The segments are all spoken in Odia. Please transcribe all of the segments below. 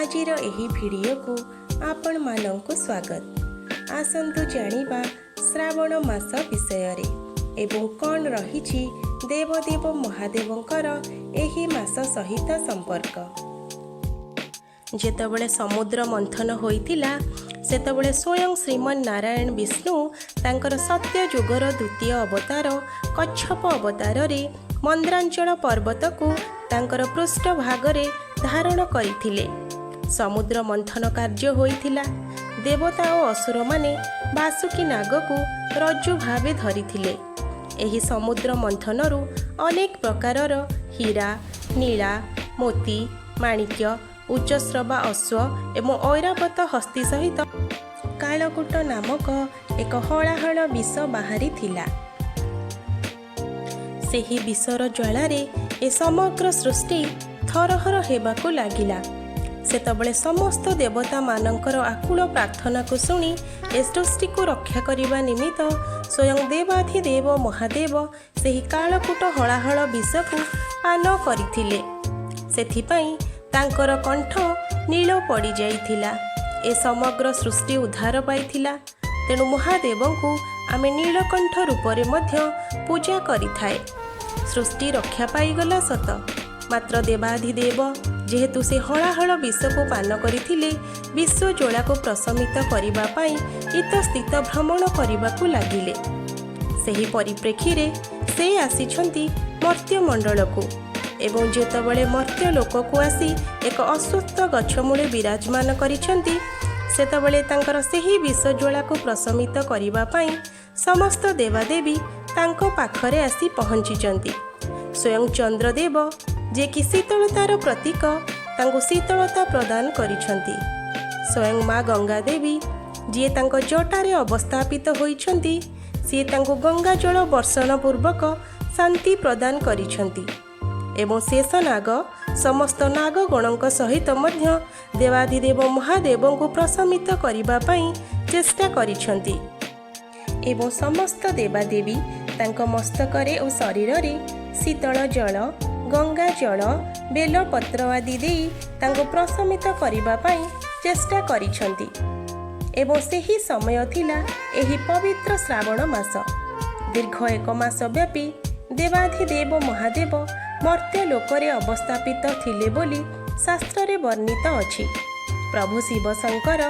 ଆଜିର ଏହି ଭିଡ଼ିଓକୁ ଆପଣମାନଙ୍କୁ ସ୍ୱାଗତ। ଆସନ୍ତୁ ଜାଣିବା ଶ୍ରାବଣ ମାସ ବିଷୟରେ ଏବଂ କ'ଣ ରହିଛି ଦେବଦେବ ମହାଦେବଙ୍କର ଏହି ମାସ ସହିତ ସମ୍ପର୍କ। ଯେତେବେଳେ ସମୁଦ୍ର ମନ୍ଥନ ହୋଇଥିଲା, ସେତେବେଳେ ସ୍ୱୟଂ ଶ୍ରୀମନ୍ ନାରାୟଣ ବିଷ୍ଣୁ ତାଙ୍କର ସତ୍ୟ ଯୁଗର ଦ୍ୱିତୀୟ ଅବତାର କଚ୍ଛପ ଅବତାରରେ ମନ୍ଦ୍ରାଞ୍ଚଳ ପର୍ବତକୁ ତାଙ୍କର ପୃଷ୍ଠଭାଗରେ ଧାରଣ କରିଥିଲେ। ସମୁଦ୍ର ମନ୍ଥନ କାର୍ଯ୍ୟ ହୋଇଥିଲା। ଦେବତା ଓ ଅସୁରମାନେ ବାସୁକୀ ନାଗକୁ ରଜ୍ଜୁ ଭାବେ ଧରିଥିଲେ। ଏହି ସମୁଦ୍ର ମନ୍ଥନରୁ ଅନେକ ପ୍ରକାରର ହୀରା, ନୀଳା, ମୋତି, ମାଣିକ୍ୟ, ଉଚ୍ଚଶ୍ରବା ଅଶ୍ୱ ଏବଂ ଐରାବତ ହସ୍ତୀ ସହିତ କାଳକୂଟ ନାମକ ଏକ ହଳାହଳ ବିଷ ବାହାରିଥିଲା। ସେହି ବିଷର ଜ୍ୱାଳାରେ ଏ ସମଗ୍ର ସୃଷ୍ଟି ଥରହର ହେବାକୁ ଲାଗିଲା। ସେତେବେଳେ ସମସ୍ତ ଦେବତାମାନଙ୍କର ଆକୁଳ ପ୍ରାର୍ଥନାକୁ ଶୁଣି ଏ ସୃଷ୍ଟିକୁ ରକ୍ଷା କରିବା ନିମିତ୍ତ ସ୍ୱୟଂ ଦେବାଧିଦେବ ମହାଦେବ ସେହି କାଳକୂଟ ହଳାହଳ ବିଷକୁ ପାନ କରିଥିଲେ। ସେଥିପାଇଁ ତାଙ୍କର କଣ୍ଠ ନୀଳ ପଡ଼ିଯାଇଥିଲା। ଏ ସମଗ୍ର ସୃଷ୍ଟି ଉଦ୍ଧାର ପାଇଥିଲା। ତେଣୁ ମହାଦେବଙ୍କୁ ଆମେ ନୀଳକଣ୍ଠ ରୂପରେ ମଧ୍ୟ ପୂଜା କରିଥାଏ। ସୃଷ୍ଟି ରକ୍ଷା ପାଇଗଲା ସତ, ମାତ୍ର ଦେବାଧିଦେବ ଯେହେତୁ ସେ ହଳାହଳ ବିଷକୁ ପାନ କରିଥିଲେ, ବିଶ୍ୱ ଜ୍ୱାଳାକୁ ପ୍ରଶମିତ କରିବା ପାଇଁ ଇତସ୍ତତ ଭ୍ରମଣ କରିବାକୁ ଲାଗିଲେ। ସେହି ପରିପ୍ରେକ୍ଷୀରେ ସେ ଆସିଛନ୍ତି ମର୍ତ୍ତ୍ୟମଣ୍ଡଳକୁ ଏବଂ ଯେତେବେଳେ ମର୍ତ୍ତ୍ୟ ଲୋକକୁ ଆସି ଏକ ଅଶ୍ୱତ୍ଥ ଗଛ ମୂଳେ ବିରାଜମାନ କରିଛନ୍ତି, ସେତେବେଳେ ତାଙ୍କର ସେହି ବିଷଜ୍ୱାଳାକୁ ପ୍ରଶମିତ କରିବା ପାଇଁ ସମସ୍ତ ଦେବାଦେବୀ ତାଙ୍କ ପାଖରେ ଆସି ପହଞ୍ଚିଛନ୍ତି। ସ୍ୱୟଂ ଚନ୍ଦ୍ରଦେବ, ଯିଏକି ଶୀତଳତାର ପ୍ରତୀକ, ତାଙ୍କୁ ଶୀତଳତା ପ୍ରଦାନ କରିଛନ୍ତି। ସ୍ୱୟଂ ମା ଗଙ୍ଗାଦେବୀ, ଯିଏ ତାଙ୍କ ଜଟାରେ ଅବସ୍ଥାପିତ ହୋଇଛନ୍ତି, ସିଏ ତାଙ୍କୁ ଗଙ୍ଗା ଜଳ ବର୍ଷଣ ପୂର୍ବକ ଶାନ୍ତି ପ୍ରଦାନ କରିଛନ୍ତି ଏବଂ ଶେଷ ନାଗ ସମସ୍ତ ନାଗଗଣଙ୍କ ସହିତ ମଧ୍ୟ ଦେବାଧିଦେବ ମହାଦେବଙ୍କୁ ପ୍ରଶମିତ କରିବା ପାଇଁ ଚେଷ୍ଟା କରିଛନ୍ତି ଏବଂ ସମସ୍ତ ଦେବାଦେବୀ ତାଙ୍କ ମସ୍ତକରେ ଓ ଶରୀରରେ ଶୀତଳ ଜଳ, ଗଙ୍ଗା ଜଳ, ବେଲପତ୍ର ଆଦି ଦେଇ ତାଙ୍କୁ ପ୍ରଶମିତ କରିବା ପାଇଁ ଚେଷ୍ଟା କରିଛନ୍ତି। ଏବଂ ସେହି ସମୟ ଥିଲା ଏହି ପବିତ୍ର ଶ୍ରାବଣ ମାସ। ଦୀର୍ଘ ଏକ ମାସ ବ୍ୟାପୀ ଦେବାଧିଦେବ ମହାଦେବ ମର୍ତ୍ତ୍ୟ ଲୋକରେ ଅବସ୍ଥାପିତ ଥିଲେ ବୋଲି ଶାସ୍ତ୍ରରେ ବର୍ଣ୍ଣିତ ଅଛି। ପ୍ରଭୁ ଶିବଶଙ୍କର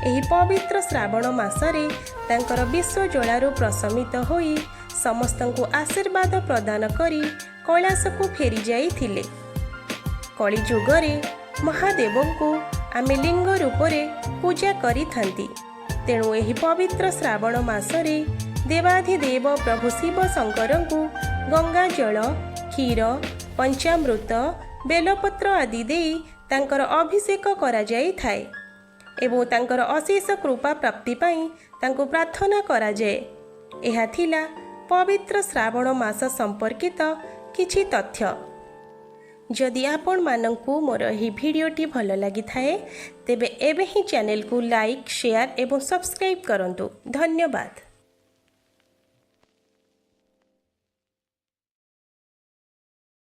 ଏହି ପବିତ୍ର ଶ୍ରାବଣ ମାସରେ ତାଙ୍କର ବିଷଜ୍ୱାଳାରୁ ପ୍ରଶମିତ ହୋଇ ସମସ୍ତଙ୍କୁ ଆଶୀର୍ବାଦ ପ୍ରଦାନ କରି କୈଳାସକୁ ଫେରିଯାଇଥିଲେ। କଳିଯୁଗରେ ମହାଦେବଙ୍କୁ ଆମେ ଲିଙ୍ଗ ରୂପରେ ପୂଜା କରିଥାନ୍ତି। ତେଣୁ ଏହି ପବିତ୍ର ଶ୍ରାବଣ ମାସରେ ଦେବାଧିଦେବ ପ୍ରଭୁ ଶିବ ଶଙ୍କରଙ୍କୁ ଗଙ୍ଗା ଜଳ, କ୍ଷୀର, ପଞ୍ଚାମୃତ, ବେଲପତ୍ର ଆଦି ଦେଇ ତାଙ୍କର ଅଭିଷେକ କରାଯାଇଥାଏ ଏବଂ ତାଙ୍କର ଅଶେଷ କୃପା ପ୍ରାପ୍ତି ପାଇଁ ତାଙ୍କୁ ପ୍ରାର୍ଥନା କରାଯାଏ। ଏହା ଥିଲା ପବିତ୍ର ଶ୍ରାବଣ ମାସ ସମ୍ପର୍କିତ କିଛି ତଥ୍ୟ। ଯଦି ଆପଣମାନଙ୍କୁ ମୋର ଏହି ଭିଡ଼ିଓଟି ଭଲ ଲାଗିଥାଏ, ତେବେ ଏବେ ହିଁ ଚ୍ୟାନେଲକୁ ଲାଇକ୍, ସେୟାର ଏବଂ ସବସ୍କ୍ରାଇବ୍ କରନ୍ତୁ। ଧନ୍ୟବାଦ।